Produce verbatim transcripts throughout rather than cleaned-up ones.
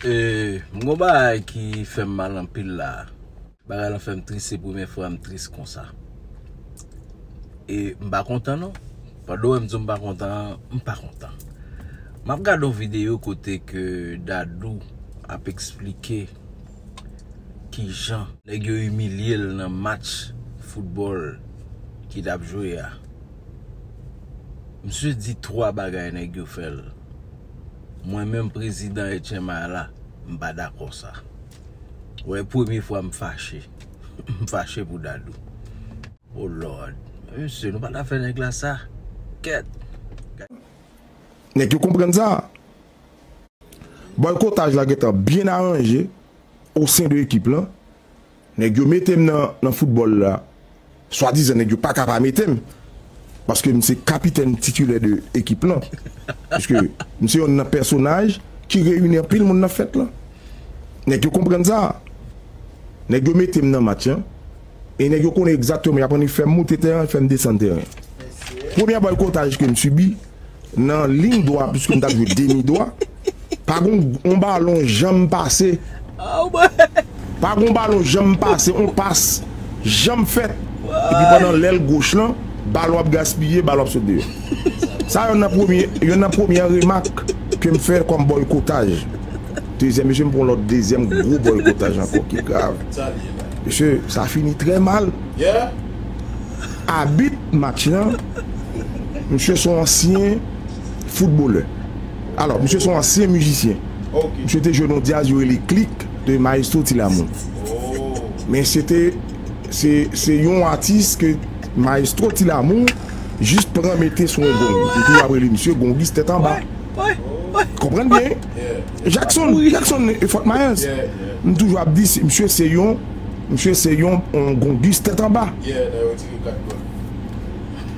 E, m gon bagay ki fè m mal anpil la. Bagay lan fè m tris, se premye fwa m tris konsa. E m pa kontan non. Pandan w wè m di w m pa kontan, m pa kontan. M ap gade yon videyo kote ke Dadou ap eksplike kijan nèg yo imilye l nan match foutbòl ki t ap jwe a. Misye di twa bagay nèg yo fè l. Mwen menm prezidan H M I la, m pa dakò sa. Wè, premye fwa m fache. M fache pou Dadou. Oh Lord. Mesye, nou pa ta fè nèg la sa. Kèt. Nèg yo konprann sa. Bòykotaj la gentan byen aranje o sen de ekip lan. Nèg yo mete m nan, nan foutbòl la. Swadizan nèg yo pa ka pa mete m. Paske m se kapitèn titilè de ekip lan. Paske m se yonn nan pèsonaj ki reyini anpil moun nan fèt lan. Nèg yo konprann sa. Nèg yo mete m nan match lan. E nèg yo konnen egzakteman y ap annik fè m moute tèren, fè m desann tèren. Premyè bòykotaj ke m sibi, nan liy dwat, piske m t ap jwe demi dwat, pa gon yon balon janm pase. Pa gon balon janm pase, yon pas janm fèt. Epi pandan lèl goch lan, balon ap gaspiye, balon ap sot deyò. Sa yonn nan premye, yonn nan premyè remak ke m fè kòm bòykotaj. Dezyèm, mesye, m pran lòt dezyèm gwo bòykotaj ankò ki grav. Mesye, sa fini trè mal. Abit match lan, misye se yon ansyen foutbolè. Alò, misye se yon ansyen mizisyen. Misye te jwe nan dyaz yo rele Klik de Maestro Ti Lamour. Men se te se se yon atis ke Maestro Ti Lamour jis pran mete sou yon gong. M toujou ap rele misye gongis tèt anba. Konprann byen? Jackson, Jackson e Fort Myers. M toujou ap di misye se yon misye se yon yon gongis tèt anba.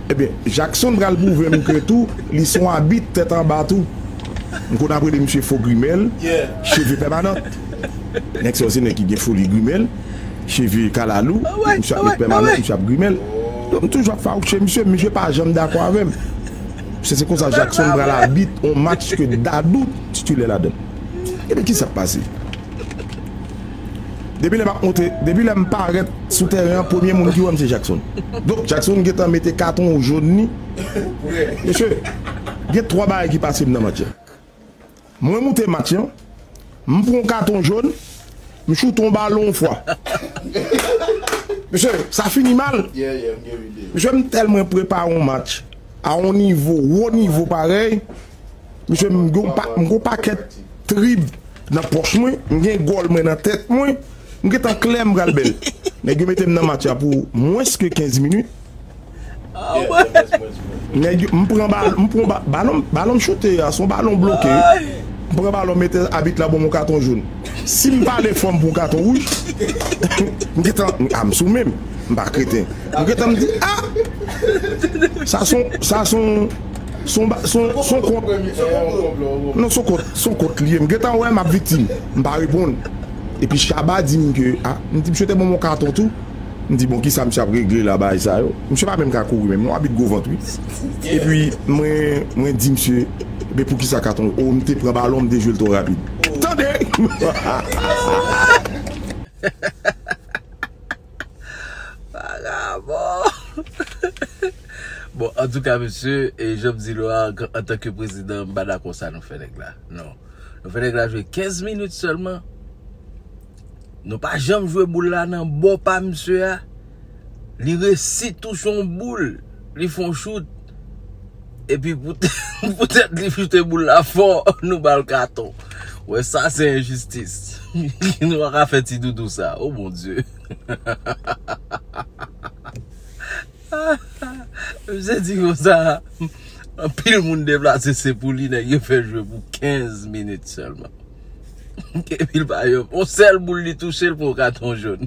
Ebyen, Jackson pral pwouve m ke tou li se yon abit tèt anba tou. M konn ap rele misye fo grimèl, cheve pèmanant. Nèg sa yo se nèg ki gen foli grimèl, cheve kalalou, misye ap met pèmanant, misye ap grimèl. Donk m toujou ap fawouche misye, misye pa janm dakò avè m. Se se konsa Jackson pral abit yon match ke Dadou titilè ladan. Ebyen kisa k pase? Depi lè m ap monte, depi lè m parèt sou tèren an, premye moun ki wè m se Jackson. Donk Jackson gentan mete katon jòn li. Mesye, gen twa bagay ki pase m nan match la. Mwen moute match lan, m pran yon katon jòn, m choute yon balon yon fwa. Mesye, sa fini mal. Mesye, m tèlman prepare yon match a yon nivo, wo nivo parèy. Mesye, m gon pa- m gon pakèt trib nan pòch mwen, m gen gòl mwen nan tèt mwen, m gentan klè m pral bèl. Nèg yo mete m nan match la pou mwens ke kenz minit. Nèg yo, m pran bal, m pran ba- balon, balon m choute a, se yon balon bloke wi. M pran balon, mete abit la ban m yon katon jòn. Si m pale fò m pran yon katon wouj, m gentan, a m sou men m, m pa kreten. M gentan m di, a! Sa se yon, sa se yon, se yon ba- se yon, se yon kont. Non, se yon kont, se yon kont li ye. M gentan wè m ap viktim. M pa reponn. Epi Shabba di m ke, a, m di, "Misye te ban m yon katon tou." M di, "Bon, kisa misye ap regle la, bagay sa yo?" Misye pa menm ka kouri menm, non, abit gwo vant, wi. Epi, mwen, mwen di misye, "Men poukisa katon?" O, m te pran balon, m te jwe l twò rapid. Tande! Vagabon! Bon, antouka, mesye, e jan m di nou a, antanke prezidan, m pa dakò sa nou fè nèg la. Non. Nou fè nèg la jwe kenz minit sèlman. Nou pa janm jwe boul la nan bò pa misye a. Li resi touche yon boul. Li fè yon chout. Epi poutèt, poutèt li choute boul la fò, nou ba l katon. Wè, sa se enjistis. Nou pa ka fè ti doudou sa. O Bondye. Misye di konsa, anpil moun deplase, se pou li nèg yo fè jwe pou kenz minit sèlman. Epi l pa yon, yon sèl boul li touche, l pran yon katon jòn.